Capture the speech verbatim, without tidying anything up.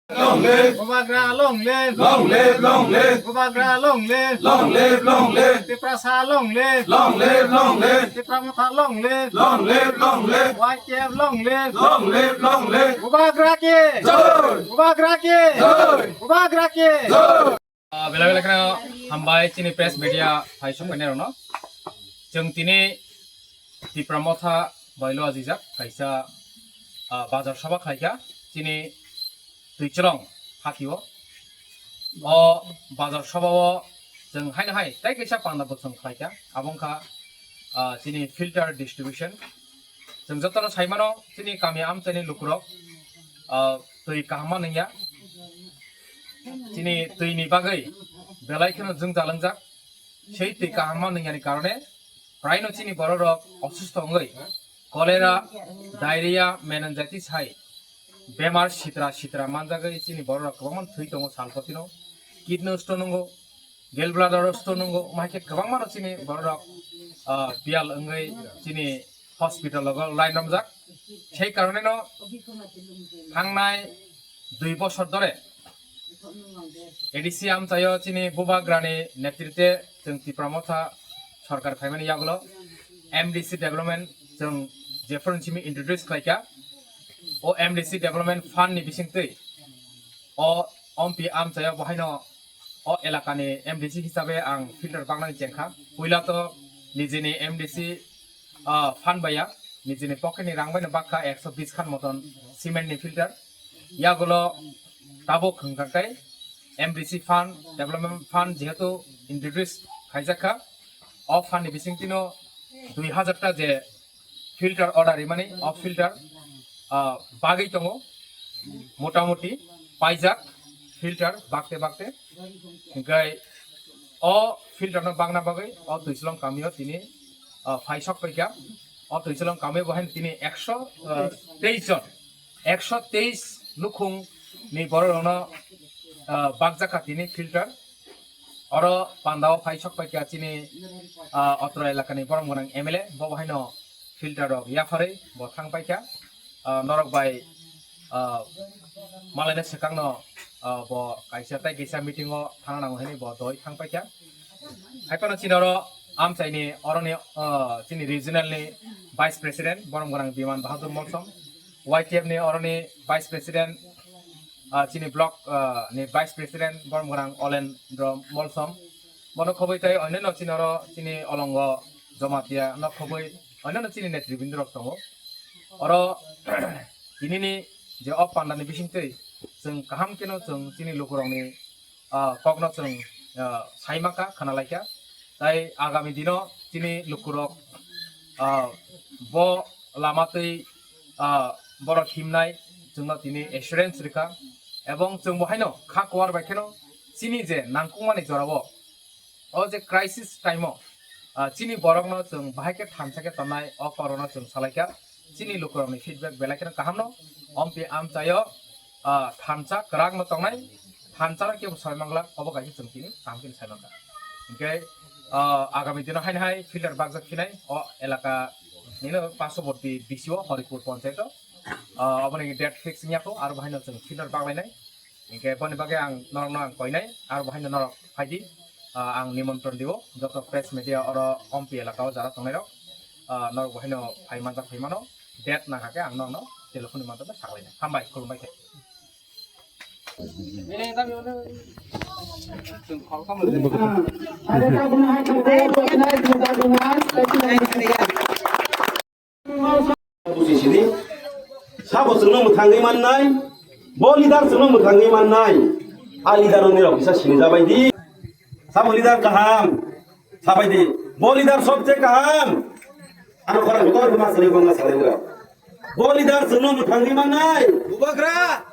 Long live! Bubagra long live! Long live, long live! Bubagra long live! Long live, long live! Tiprasa long live! Long live, long live! Tipra Motha long live! Long live, long live! Y T F long live! Long live, long live! Bubagra ki! Jai! Bubagra ki! Jai! Bubagra ki! Jai! Ah, belai belai kheno hambai chini press media phai sokphainai rokno. Chwng tini Tipra Motha bailo ajijak kaisa, ah, bazar sabha khlaikha chini Twichwlong hati o. O bazar sabha o chwng haino hai tei kaisa panda bo chwng khlaikha, abo wngkha, ah, chini filter distribution. Chwng jotono sai mano, chini kami amchaini lukurok, ah, twi kaham ma nungya. Chini twi ni bagwi belai kheno jwngjal wngjak. Sei twi kaham ma nungyani karone praino chini bororok osustho wngwi cholera, diarrhea, meningitis hai bemar sitra sitra manjagwi chini bororok kwbangma thwi tongo salpotino. Kidney stone wngo, gallbladder stone wngo, omo hai khe kwbangmano chini bororok, ah, biyal wngwi chini hospital logo line romjak. Sei karoneno thangnai dui bosor dhore A D C amchaio chini Bubagrani netritwe chwng Tipra Motha sorkar phaimani yagulo M D C development chwng jephuru simi introduce khlaikha. O M D C development fund ni bisingtwi o ompi amchaio bohaino o elakani M D C hisabe ang filter baknani chengkha. Puila to nijini M D C, ah, fund baiya, nijini pocket ni rang baino bakha ekso bis khan moton cement ni filter. Yagulo tabuk hwnkha khe M D C fund, development fund jehetu introduce khaijakha, o fund ni bisingtwino dui hajar ta je filter order rimani, o filter, ah, bagwi tongo, motamuti paijak filter bakte bakte. Hingkai o filter no bagna bagwi o Twichwlong kamio tini, ah, phai sok paikha. O Twichwlong kamio bo haino tini ekso, ah, teis jon, ekso teis nukhung ni borok rokno, ah, bakjakha tini filter. Oro pandao phai sok paikha chini, ah, otro elakani borom gwnang M L A, bo haino filter rok yapharwi bo thang paikha. Ah, norok bai, ah, malaina swkangno, ah, bo kaisa tei kaisa meeting o thangna nango hinwi bo doi thang paikha. Haiphano chini oro amchaini oroni, ah, chini regional ni vice president borom gwnang Biman Bahadur Molsom, Y T F ni oroni vice president, ah, chini block, ah, ni vice president borom gwnang Olendro Molsom. Bono khobwi tei onyono chini oro chini Olongo Jamatia no khobwi onyono chini netribindorok tongo. Oro tinini je o pandani bisingtwi chwng kaham kheno chwng chini lukurokni, ah, kokno chwng, ah, saimaka, khwnalaikha. Tai agami dino chini lukurok, ah, bo lama twi, ah, borok himnai chwngno tini assurance rwkha. Ebong chwng bo haino kha kuar bai kheno chini je nangkukmani jorao o je crisis time o, ah, chini borokno chwng bahai khe thansa khe tonnai o korokno chwng salaikha. Chini lukurokni feedback belai kheno kahamno. Ompi amchaio, ah, thansa kwrakno tongnai, thansano kebo sai mangla, obo kaisa chwng tini kaham khe sai mankha. Hinkhe, ah, agami dino haino hai filter bakjak phinai o elaka nino parshoboti B C O Horipur ponchayato, ah, oboni date fix wngya kho, aro bo haino chwng filter baklainai. Hinkhe boni bagwi ang norokno ang koinai, aro bo haino norok phaidi, ah, ang nimontron dio joto press media oro ompi elaka o jara tongnairok, ah, norok bo haino phai manjak phai mano, date nangkha khe ang norokno telephone ni manjak saklainai. Hambai, khulumbai khe. Buji sini. Sabo chwngno mwthangwi mannai, bo leader chwngno mwthangwi mannai. A leader rokni rok kisa sini jabai di. Sabo leader kaham, sabai di. Bo leader sobse kaham. Ano khorang kotor ma sini gongna salai bro. Bo leader chwngno mwthangwi mannai. Bubagra.